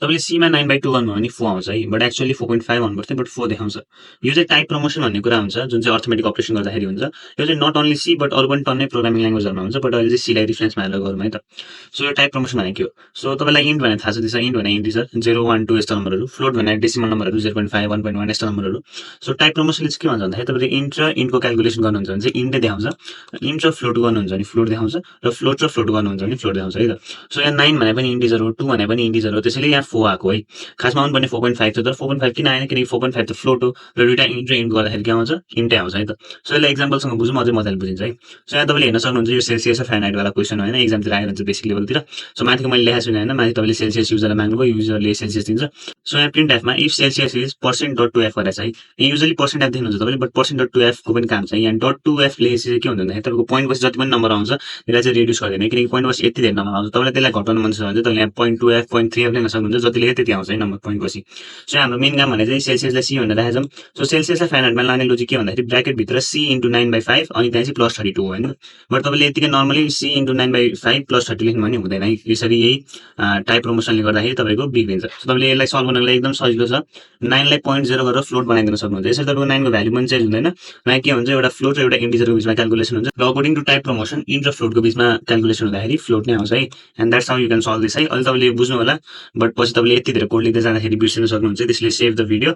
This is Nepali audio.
तपाईँले सीमा 9/2 गर्नुभयो भने 4 आउँछ है, बट एक्चुअली 4.5 आउनु पर्थ्यो बट 4 देखाउँछ। यो चाहिँ टाइप प्रमोसन भन्ने कुरा हुन्छ, जुन चाहिँ अर्थमेटिक अपरेसन गर्दाखेरि हुन्छ। यो चाहिँ नट ओन्ली सी बट अरू पनि टन्नै प्रोग्रामिङ ल्याङ्ग्वेजहरूमा हुन्छ, बट अहिले चाहिँ सीलाई रिफरेन्समा हालेर गरौँ है त। सो यो टाइप प्रमोसन भनेको के हो? सो तपाईँलाई इन्ट भनेर थाहा छ, त्यसमा इन्ट भने इन्टिजर 0, 1, 2 यस्ता नम्बरहरू, फ्लोट भने डेसिमल नम्बरहरू 0.5, 1.1 यस्ता नम्बरहरू। सो टाइप प्रमोसनले चाहिँ के भन्छ भन्दाखेरि तपाईँले इन्ट र इन्टको क्याल्कुलेसन गर्नुहुन्छ भने चाहिँ इन्टै देखाउँछ, इन्ट र फ्लोट गर्नुहुन्छ भने फ्लोट देखाउँछ, र फ्लोट र फ्लोट गर्नुहुन्छ भने फ्लोट देखाउँछ है त। सो यहाँ 9 भने पनि इन्टिजर हो, 2 भने पनि इन्टिजर हो, त्यसैले यहाँ 4 आएको है। खासमा आउनुपर्ने 4.5 थियो, तर 4.5 किन आएन? किनकि 4.5 त फ्लोट हो र दुइटा इन्ट र इन्ट गर्दाखेरि के आउँछ? इन्टै आउँछ है त। सो यसलाई एक्जाम्पलसँग बुझौँ, अझै मजाले बुझिन्छ है। सो यहाँ तपाईँले हेर्न सक्नुहुन्छ, यो सेल्सियस र फ्यारेनहाइटवाला क्वेसन हो होइन, एक्जामतिर आएर हुन्छ बेसिक लेभलतिर। सो माथिको मैले लेखाएको छु होइन, माथि तपाईँले सेल्सियस युजरलाई माग्नुभयो, युजरले सेल्सियस दिन्छ। सो यहाँ प्रिन्ट एफमा इफ सेल्सियस इज %.2f गरेको छ है। यहाँ युजली %f देख्नुहुन्छ तपाईँले, बट %.2f को पनि काम छ। यहाँ .2f लेखेपछि चाहिँ के हुन्छ भन्दाखेरि तपाईँको पोइन्ट पछि जति पनि नम्बर आउँछ त्यसलाई चाहिँ रिड्युस गर्दैन, किनकि पोइन्ट पछि यति धेरै नम्बर आउँछ। तपाईँलाई त्यसलाई घटाउनु मन छ भने चाहिँ तपाईँले यहाँ 0.2f 0.3f लेख्न सक्नुहुन्छ, जति लेख्यो त्यति आउँछ है नम्बर पोइन्ट पछि। सो हाम्रो मेन काम भने चाहिँ सेल्सियसलाई सी भनेर राखेको छौँ। सो सेल्सियसलाई फ्यारेनहाइटमा लाने लोजिक के भन्दाखेरि ब्राकेटभित्र सी इन्टु 9/5 अनि त्यहाँ चाहिँ +32 हो होइन। बट तपाईँले यतिकै नर्मली सी इन्टु 9/5 +30 लेख्नु भने हुँदैन है। यसरी यही टाइप प्रमोसनले गर्दाखेरि तपाईँको बिग्रिन्छ। सो तपाईँले यसलाई सल्भ गर्नको लागि एकदम सजिलो छ। 9 लाई 0.0 गरेर फ्लोट बनाइदिन सक्नुहुन्छ। यसरी तपाईँको 9 को भ्यालु पनि चेन्ज हुँदैन। यहाँ के हुन्छ, एउटा फ्लोट र एउटा इन्टिजरको बिचमा क्याल्कुलेसन हुन्छ, र according to type promotion int र फ्लोटको बिचमा क्याल्कुलेसन हुँदाखेरि फ्लोट नै आउँछ है। And that's how you can solve this है। अहिले तपाईँले बुझ्नु होला, बट पछि तपाईँले यति धेरै कोड लेख्दै जाँदाखेरि बिर्सिन सक्नुहुन्छ, त्यसले सेभ द भिडियो।